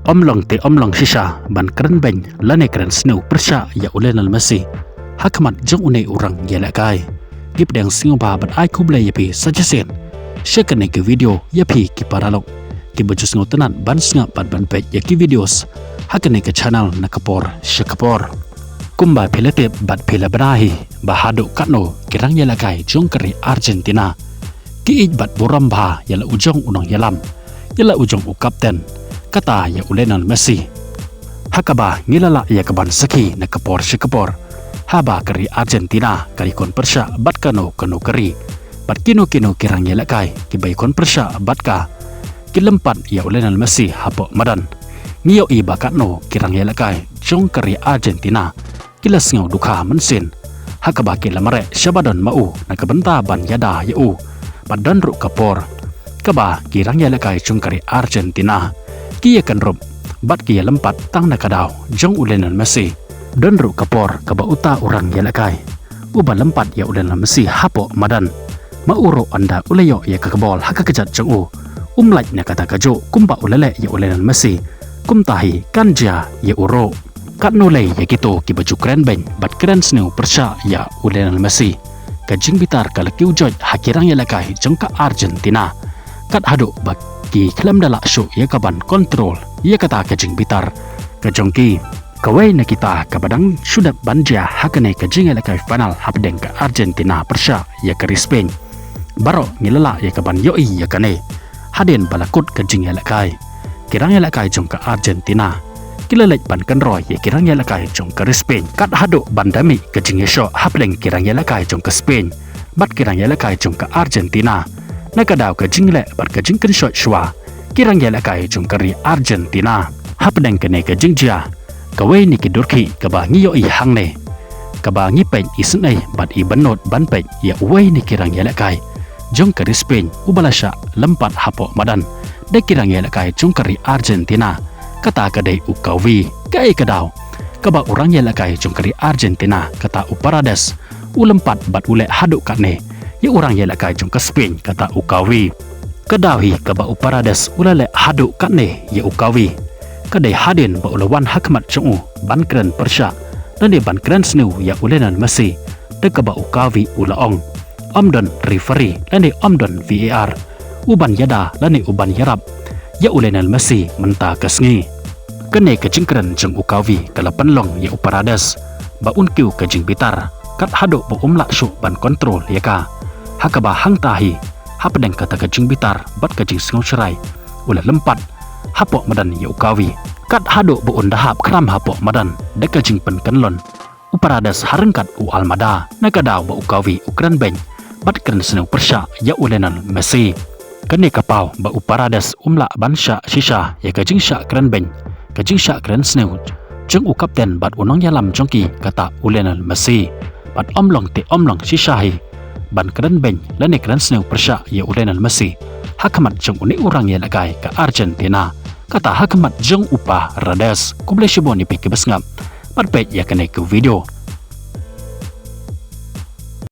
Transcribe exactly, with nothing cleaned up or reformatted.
Ym long te ym long shisha ban kren beiñ lane kren sniew pyrshah ïa u Lionel Messi ha khmat jong une u rangïalehkai. Ngi pdiang sngewbha bad ai khublei ïa phi sa shisien sha kane ka video ïa phi ki paralok kiba ju sngewtynnat ban sngap bad ban peit ïa ki videos ha kane ka channel na ka por sha ka por. Kumba phi la tip bad phi la bna hi ba haduh katno ki rangïalehkai jong ka ri Argentina ki ïeit bad burom bha ïa la u jong u nongïalam, ïa la u jong u kapten, kata ïa u Lionel Messi. Ha kaba ngi la lah ïa ka ban sakhi na ka por sha ka por haba ka ri Argentina ka ïakhun pyrshah bad kano kano ka ri bad kino kino ki rangïalehkai kiba ïakhun pyrshah bad ka, ki lympat ïa u Lionel Messi hapoh madan. Ngi ïohi ba katno ki rangïalehkai jong ka ri Argentina ki la sngew dukha mynsiem ha kaba ki la mareh shaba don ma u na ka bynta ban ïada ïa u. Bad don ruh ka por kaba ki rangïalehkai jong ka ri Argentina ki ïakynrup bad ki ïalympat tang na ka daw jong u Lionel Messi. Don ruh ka por kaba uta u rangïalehkai uba lympat ïa u Lionel Messi hapoh madan, ma u ruh ynda u la ïoh ïa ka bol ha ka kjat jong u, um lait na kata kajuh kumba u la leh ïa u Lionel Messi, kumta hi kan jia ïa u ruh. Katno lei ïa kito kiba ju kren beiñ bad kren sniew pyrshah ïa u Lionel Messi, ka jingbitar ka la kiew joit ha ki rangïalehkai jong ka Argentina. Kat haduh ba ki khlem da lah shuh ïa ka ban kontrol ïa kata ka jingbitar ka jong ki. Kawei na kita kaba dang shu dep ban jia ha kane ka jingïalehkai final hapdeng ka Argentina pyrshah ïa ka ri Spain. Baroh ngi la lah ïa ka ban ïohi ïa kane hadien ba la kut ka jingïalehkai. Ki rangïalehkai jong ka Argentina ki la leit ban kynroi ïa ki rangïalehkai jong ka ri Spain kat haduh ban da mih ka jingïashoh hapdeng ki rangïalehkai jong ka Spain bad ki rangïalehkai jong ka Argentina. Na ka daw ka jingleh bad ka jingkynshoh shuwa ki rangïalehkai jong ka ri Argentina. Hapdeng kane ka jingjia, kawei na ki durkhih kaba ngi ïohi hangne, kaba ngi peit isynei bad i bynnud ban peit ïa uwei na ki rangïalehkai jong ka ri Spain uba la shah lympat hapoh madan da ki rangïalehkai jong ka ri Argentina, kata ka dei u Gavi. Kaei ka daw kaba u rangïalehkai jong ka ri Argentina kata u Paredes u lympat bad u leh haduh katne ïa u rangïalehkai jong ka Spain kata u Gavi. Ka daw hi kaba u Paredes u la leh haduh katne ïa u Gavi ka dei hadien ba u la wan ha khmat jong u ban kren pyrshah lane ban kren sniew ïa u Lionel Messi, da kaba u Gavi u la ong, ym don referee lane ym don V A R u ban ïada lane u ban ïarap ïa u Lionel Messi mynta ka sngi. Kane ka jingkren jong u Gavi ka la pynlong ïa u Paredes ba un kiew ka jingbitar kat haduh ba um lah shuh ban kontrol ïa ka. Ha kaba hangta hi, hapdeng kata ka jingbitar bad ka jingsngewsharai, u la lympat hapoh madan ïa u Gavi kat haduh ba un da hap khram hapoh madan da ka jingpynkyllon u Paredes ha ryngkat u Almada na ka daw ba u Gavi u kren beiñ bad kren sniew pyrshah ïa u Lionel Messi. Kane ka paw ba u Paredes um lah ban shah shisha ïa ka jingshah kren beiñ, ka jingshah kren sniew jong u kapten bad u nongïalam jong ki kata u Lionel Messi. Bad ym long te ym long shisha hi ban kren beiñ lane kren sniew pyrshah ïa u Lionel Messi ha khmat jong une u rangïalehkai ka Argentina, kata ha khmat jong u Paredes. Khublei shibun ïa phi kiba sngap bad peit ïa kane ka video.